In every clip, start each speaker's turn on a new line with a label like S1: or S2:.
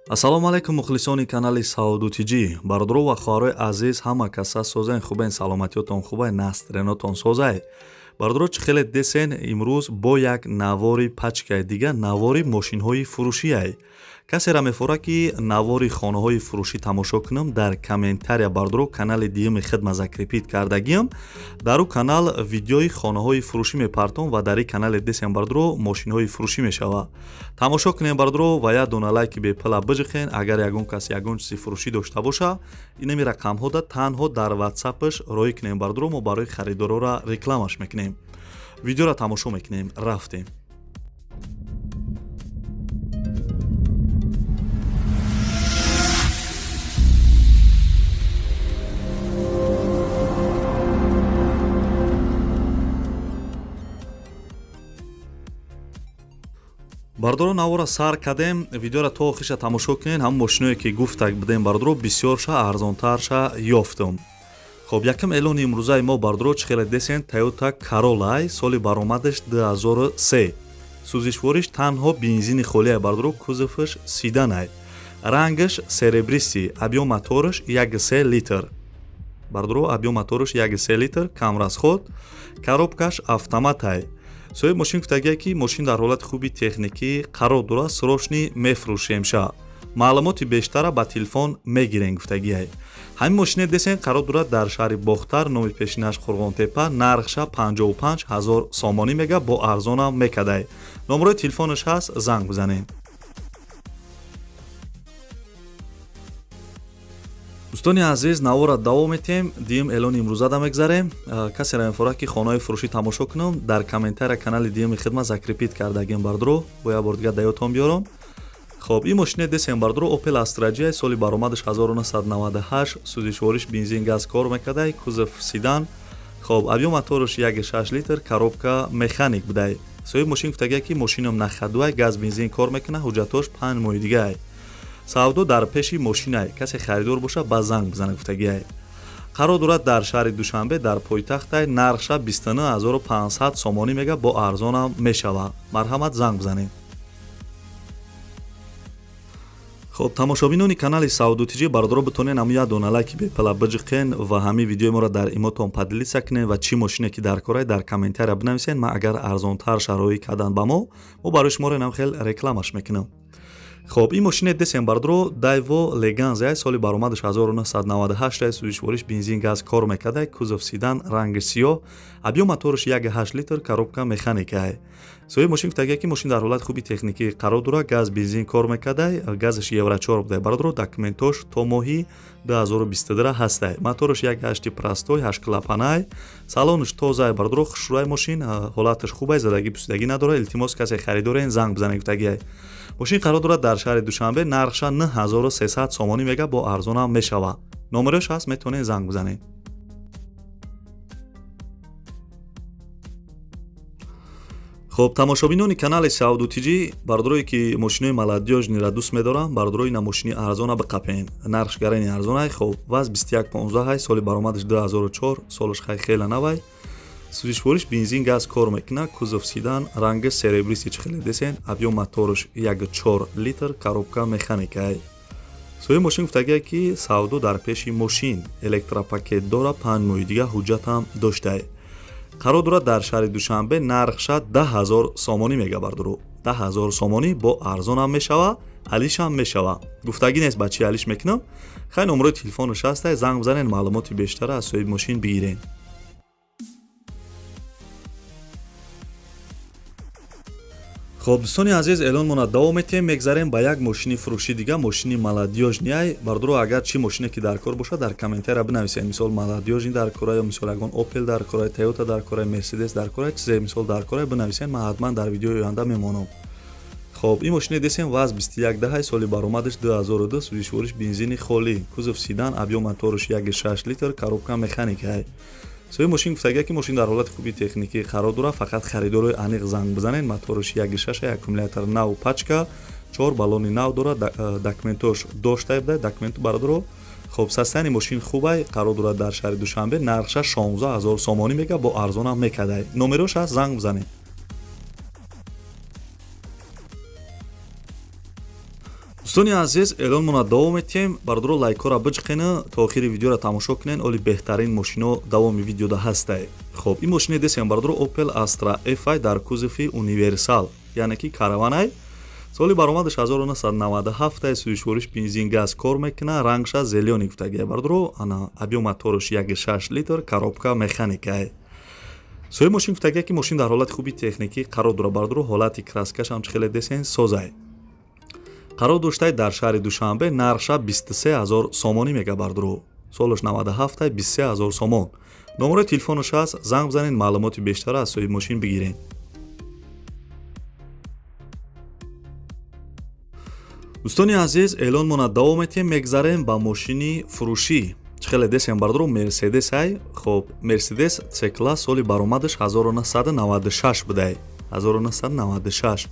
S1: Ассалому алайкум, мухлисони канали Сауду Тиҷӣ, бародаро ва хоҳарои азиз, ҳама каса созен, хубен, саломатиётон хубай, настроениятон созай. Бародаро, чӣ хеле десен, имрӯз бо як навори пачкаи дига, навори мошинҳои фурӯшиай. Касера мефора, ки навори хонаҳои фурӯшӣ тамошо кунам, дар комментария, бародаро, канали дуюми хидма закрепить кардагиам. Дар ӯ канал видеои хонаҳои фурӯшӣ мепартом ва дар ин канале десем, бародаро, мошинҳои фурӯшӣ мешава. Тамошо кунем, бародаро, ва як дона лайки бепила биҷиқен. Агар ягон кас ягон чизи фурӯшӣ дошта боша, инами рақамҳода танҳо дар ватсапаш роҳӣ кунем, бародаро, мо барои харидорора рекламаш мекунем. Видеоро тамошо мекунем, рафтем. Бардоро, навора сар кардем, видеоро то охиша тамошо кунед. Ҳамн мошиное ки гуфтак будем, бардоро, бисёрша арзонтарша ёфтум. Хоб, якум эълони имрӯзаи мо, бардоро, чӣ хеле десен, Toyota Corolla, соли баромадаш 2003, сӯзишвориш танҳо бензини холиай, бардоро, кузоваш седанай, рангаш серебристый, объём мотораш 1,3 литр, бардоро, объём мотораш 1,3 литр, камрасход, коробкаш автоматай. Соҳиби мошин гуфтагие, ки мошин дар ҳолати хуби техникӣ қарор дорад, срочный мефурӯшемша, маълумоти бештара ба телефон мегирем, гуфтагиай. Ҳамин мошине десен қарор дорад дар шаҳри Бохтар, номи пешинаш Қурғонтепа, нархша 55 ҳазор сомонӣ мега, бо арзонам мекадай. Номерои телефонаш ҳаст, занг бизанед. Дӯстони азиз, навора давом метиҳем, дуюм эълони имрӯзада мегзарем. Касеро мефорад, ки хонаҳои фурӯшӣ тамошо кунам, дар комментария канали дуюми хидмат закрепить кардагим, бардоро, бо як бор дига даётон биёрам. Хоб, ин мошине десем, бардоро, Opel Astra G, соли баромадаш 1998, сӯзишвориш бензин, газ кор мекардай, кузов седан. Хоб, объём мотораш 1,6 литр, коробка механик будай. Соҳиби мошин гуфтагия, ки мошинам на ходуай, газ, бензин кор мекунад, ҳуҷҷатош 5 моҳи дигаай, савдо дар пеши мошинай, касе харидор боша, ба занг бизана, гуфтагиай. Қарор дорад дар шаҳри Душанбе, дар пойтахтай, нархша 29500 сомонӣ мега, бо арзонам мешава. Марҳамат, занг бизанед. Хоб, тамошобинони канали Сауду Тиҷӣ, бародаро, битонен ҳамун як дона лайки бепала биҷиқен ва ҳамин видеои моро дар имотон поделиться кунен ва чӣ мошине ки дар корай, дар комментария бинависен. Ман агар арзонтар шароӣ кардан ба мо, мо барои шуморо инам хел рекламаш мекунам. Хоб, ин мошине десем, бардоро, Daewoo Leganza, соли баромадаш 1998, сӯзишвориш бензин, газ кор мекардай, кузов седан, ранги сиёҳ, объём мотораш 1,8 литр, коробка механикай. Соҳиби мошин гуфтагия, ки мошин дар ҳолати хуби техникӣ қарор дорад, газ, бензин кор мекардай, газаш евро 4 будай, бародаро, документош то моҳи 2022 ҳастай. Мотораш 1,8 простой, 8 клапанай, салонаш тозай, бародаро, хушрӯай мошин, ҳолаташ хубай, задагӣ пусидагӣ надорад. Илтимос, касе харидорен, занг бизанед, гуфтагиай. Мошин қарор дорад дар шаҳри Душанбе, нархша 9300 сомонӣ мега, бо арзонам мешава. Номерош ҳаст, метавонед занг бизанед. Хоб, тамошобинони канали Сауду Тиҷӣ, бародарое ки мошинои молодёжныйра дӯст медорам, бародарои, ина мошини арзона биқапен, нархш гарани арзонай. Хоб, ВАЗ 2115, соли баромадаш 2004, солаш хай хела навай, сӯзишвориш бензин, газ кор мекунад, кузов седан, ранги серебристый, чӣ хеле десен, объём мотораш 1,4 литр, коробка механикай. Соҳиби мошин гуфтагия, ки савдо дар пеши мошин, электропакет дора, 5 моҳи дига ҳуҷҷатам доштай. Қарор дорад дар шаҳри Душанбе, нархша 10 000 сомонӣ мега, бардоро, 10 000 сомонӣ, бо арзонам мешава, алишам мешава, гуфтагӣ нест ба чӣ алиш мекунам. Хай, номерои телефонаш ҳастай, занг бизанед, маълумоти бештара аз соҳиби мошин бигиред. Хоб, дӯстони азиз, эълонмона давом метиҳем, мегзарем ба як мошини фурӯши дига, мошини молодёжныйай. Бардоро, агар чӣ мошине ки дар кор бошад, дар комментария бинависед. Мисол, молодёжный дар кора ё мисол ягон Опел дар кора, Тойота дар кора, Мерседес дар кора, чизе мисол дар кора бинависед, ман ҳатман дар видеои оянда мемонам. Хоб, ин мошине десем, ВАЗ 2110, соли баромадаш 2002, сӯзишвориш бензини холӣ, кузов седан, объём мотораш 1,6 литр, коробка механикай. Соҳиби мошин гуфтагия, ки мошин дар ҳолати хуби техникӣ қарор дорад, фақат харидорои аниқ занг бизанед. Мотораш 1,6, аккумулятор нав, пачка, чор баллони нав дорад, документош доштай будай, документу, бародаро. Хоб, состояние мошин хубай, қарор дорад дар шаҳри Душанбе, нархша 16 000 сомонӣ мега, бо арзонам мекардай. Номерош ҳаст, занг бизанед. Дӯстони азиз, эълонмона давом метиҳем. Бародаро, лайкҳоро биҷиқена, то охири видеоро тамошо кунен. Оли беҳтарин мошино давоми видеода ҳастай. Хоб, ин мошине десем, бародаро, Opel Astra F дар кузови универсал, яъне ки караванай. Соли баромадаш 1997, сӯзишвориш бензин, газ кор мекуна, рангша зелёный гуфтагия, бародаро. Ана объём мотораш 1,6 литр, коробка механикай. Соҳиби мошин гуфтагия, ки мошин дар ҳолати хуби техникӣ қарор дорад, бародаро. Ҳолати краскаш ҳам чӣ хеле десен созай. Қарор доштай дар шаҳри Душанбе, нархша 23 0 сомонӣ мега, бародаро. Солаш 97, 23 0 сомон. Номерои телефонаш ҳаст, занг бизанед, маълумоти бештара аз соҳиби мошин бигиред. Дӯстони азиз, эълонмона давом метиҳем, мегзарем ба мошини фурӯшӣ. Чӣ хеле десем, бародаро, Мерседес ай. Хоб, Мерседес С класс, соли баромадаш 1996 будай, 1996.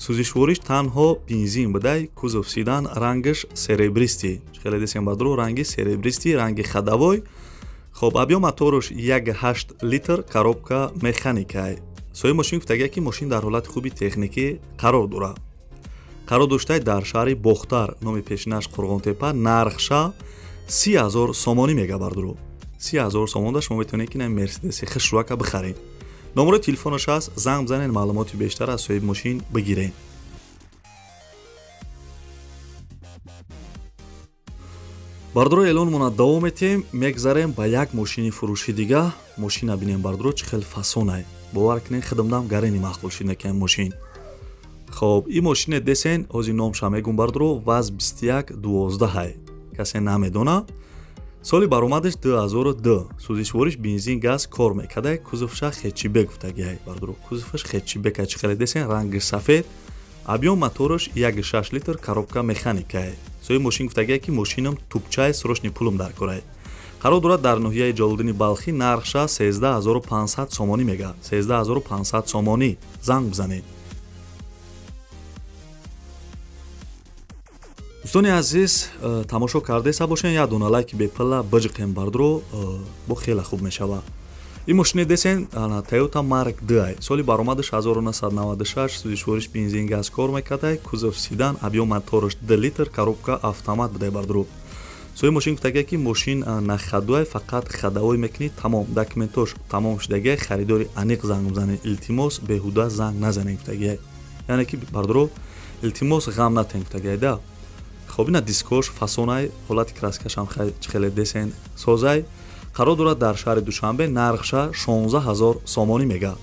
S1: Сӯзишвориш танҳо бензин будай, кузов седан, рангаш серебристый. Чӣ хеле десем, бародаро, ранги серебристый, ранги ходовой. Хоб, объём мотораш 1,8 литр, коробка механикай. Соҳиби мошин гуфтагия, ки мошин дар ҳолати хуби техникӣ қарор дорад. Қарор доштай дар шаҳри Бохтар, номи пешинаш Қурғонтепа, нархша 30 0 сомонӣ мега, бародаро. 30 0 сомонда шумо метавонед, ки ин Мерседеси хушрӯака бихаред. Номерои телефонаш ҳаст, занг бизанед, маълумоти бештар аз соҳиби мошин бигиред. Бародаро, эълонмона давом метиҳем, мегзарем ба як мошини фурӯши дига. Мошина бинем, бародаро, чӣ хел фасонай. Бовар кунед, хидмдам гарени маъқул шид ки мошин. Хоб, ин мошине десен, ҳозир номша мегум, бародаро, ВАЗ 2112 ай. Касе намедона. Соли баромадаш 2002, сӯзишвориш бензин, газ кор мекарда, кузовша хэтчбек гуфтагиай, бародаро. Кузоваш хэтчбек, чӣ хеле десен, ранги сафед, объём мотораш 1,6 литр, коробка механикай. Соҳиби мошин гуфтагиай, ки мошинам тупчай, срочный пулум дар корай. Қарор дорад дар ноҳияи Ҷолуддини Балхӣ, нархша 13500 сомонӣ мега, 13500 сомонӣ. Занг бизанед. Дӯстони азиз, тамошо кардаеса бошен, як дона лайки бепила биҷиқем, бардро, бо хеле хуб мешава. Ин мошине десен, Toyota Mark II, соли баромадаш 1996, сӯзишвориш бензин, газ кор мекардай, кузов седан, объём мотораш 2 литр, коробка автомат будай, бардро. Соҳиби мошин гуфтагия, ки мошин на ходовой, фақат ходовой мекунӣ, тамом, документош тамом шудагия. Харидори аниқ занг бизанед, илтимос, беҳуда занг назанед, гуфтагия. Яъне ки, бардро, илтимос, ғам натен, гуфтагия да. Хоб, ина дискош фасонай, ҳолати краскашам чӣ хеле десен созай. Қарор дорад дар шаҳри Душанбе, нархша 16 0 сомонӣ мега.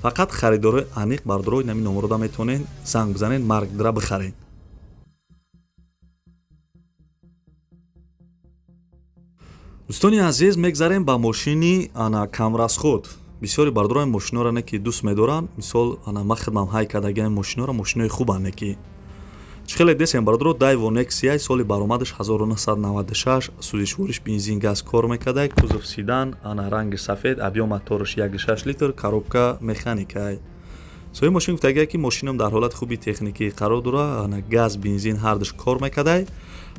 S1: Фақат харидорои аниқ, бардорои, инами номерода метавонед занг бизанед, Марк дра бихаред. Дӯстони азиз, мегзарем ба мошини ана камрасход. Бисёри бардорои мошинора не ки дӯст медоранд. Мисол, ана ман хидмам ҳай кардагиам мошинора, мошинои хубанд не ки. Чӣ хеле десем, бародаро, Дайво Нексия, соли баромадаш 1996, сӯзишвориш бензин, газ кор мекарда, кузов седан, ана ранги сафед, объём мотораш 1,6 литр, коробка механикай. Соҳиби мошин гуфтагия, ки мошинам дар ҳолати хуби техникӣ қарор дорад, ана газ, бензин ҳардуш кор мекардай.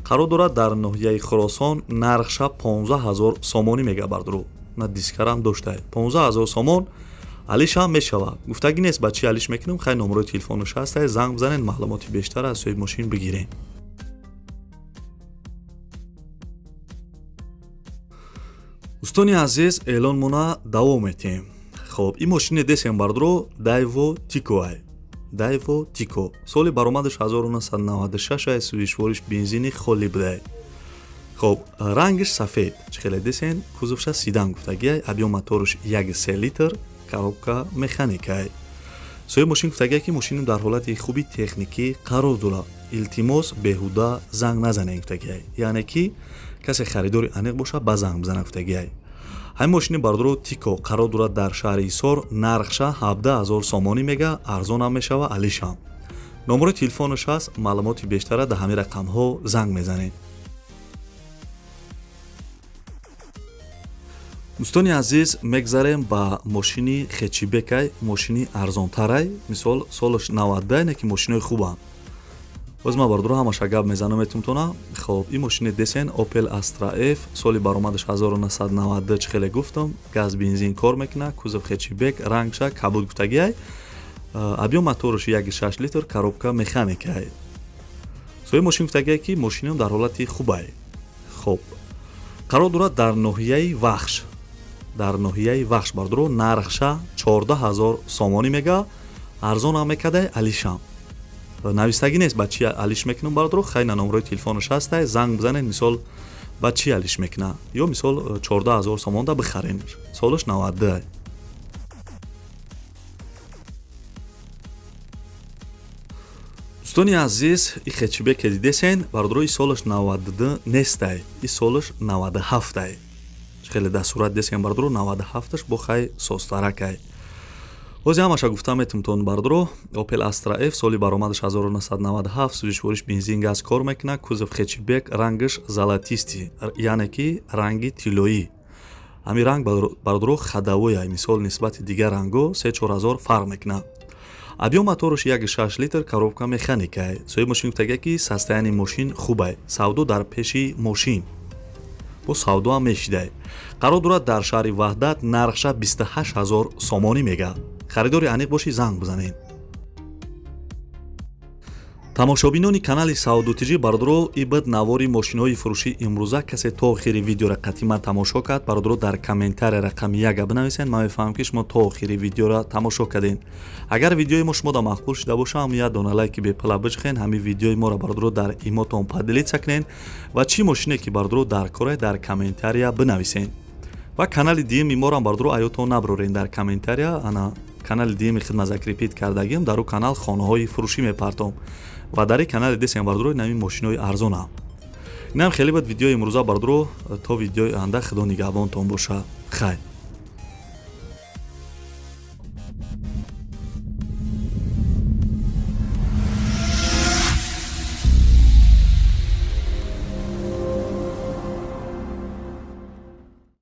S1: Қарор дорад дар ноҳияи Хуросон, нархша 15 0 сомонӣ мега, бародаро. На дискарам доштай, 15 0 сомон. Алишам мешава, гуфтагӣ нест ба чӣ алиш мекунем. Хай, номерои телефонаш ҳастай, занг бизанед, маълумоти бештар аз соҳиби мошин бигиред. Дӯстони азиз, эълонмона давом метиҳем. Хоб, ин мошине десем, бардро, Дайво Тикоай. Дайво Тико, соли баромадаш 1996 ай, сӯзишвориш бензини холӣ будай. Хоб, рангаш сафед, чӣ хеле десен, кузовша седан гуфтагиай, объём мотораш 1,3 литр, коробка механикай. Соҳиби мошин гуфтагия, ки мошинам дар ҳолати хуби техникӣ қарор дорад, илтимос, беҳуда занг назанед, гуфтагиай. Яъне ки касе харидори аниқ боша, ба занг бизана, гуфтагиай. Ҳамин мошини, бардоро, Тико қарор дорад дар шаҳри Ҳисор, нархша 17 0 сомонӣ мега, арзонам мешава, алишам. Номерои телефонаш ҳаст, маълумоти бештара дар ҳамин рақамҳо занг мезанед. Дӯстони азиз, мегзарем ба мошини хэтчбекай, мошини арзонтарай. Мисол, солаш 92, не ки мошинои хубанд. Боз ман, бардоро, ҳамаша гап мезанам метумтона. Хоб, ин мошини десен, Opel Astra F, соли баромадаш 1992, чӣ хеле гуфтам, газ, бензин кор мекунад, кузов хэтчбек, рангша кабуд гуфтагиай, объём мотораш 1,6 литр, коробка механикай. Соҳиби мошин гуфтагие, ки мошинам дар ҳолати хубай. Хоб, қарор дорад дар ноҳияи Вахш, дар ноҳияи Вахш, бардоро. Нархша 14 000 сомонӣ мега, арзонам мекардай, алишам навистагӣ нест, ба чи алиш мекунам, бардоро. Хайна, номрои телефонаш ҳастай, занг бизанед, мисол, ба чи алиш мекуна, ё мисол 14 000 сомонда бихаренаш. Солаш 92. Дӯстони азиз, и хэтчбеке дидесен, бардоро, и солаш 92 нестай, и солаш 97-ай. Хеле дар сурат десен, бардоро, 97-аш бо хай состаракай. Ҳози ҳамаша гуфта метумтон, бардоро. Opel Astra F, соли баромадаш 1997, сӯзишвориш бензин, газ кор мекунад, кузов хэтчбек, рангаш золотистый, яъне ки ранги тиллоӣ. Ҳамин ранг, бардоро, ходовой, мисол, нисбати дигар рангҳо 3-4 ҳазор фарқ мекунад. Объём мотораш 1,6 литр, коробка механикай. Соҳиби мошин гуфтага, ки состояние мошин хубай, савдо дар пеши мошин, бо савдоам мешидай. Қарор дорад дар шаҳри Ваҳдат, нархша 28 ҳазор сомонӣ мега. Харидори аниқ бошӣ, занг бизанед. Тамошобинони канали Савдотиҷӣ, бародаро, ибад навори мошинои фурӯшӣ имрӯза. Касе то охири видеора қатъиман тамошо кард, бародаро, дар комментария рақами яка бинависед, ман мефаҳмам, ки шумо то охири видеора тамошо кардед. Агар видеои мо шумода маъқул шуда боша, ҳам як дона лайки бепала биҷихен, ҳамин видеои моро, бародаро, дар имотон поделиться кунед ва чӣ мошине ки, бародаро, дар коре, дар комментария бинависед. Ва канали дуюми морам, бародаро, аётон наброрен, дар комментария ана канали дуюми хидмат закрепить кардагим. Дар ӯ канал хонаҳои фурӯшӣ мепартом ва дар ин канали десем, бардоро, нави мошинои арзонам. Инам хеле бад видеои имрӯза, бардоро. То видеои оянда худо нигаҳбонтон боша. Хайр.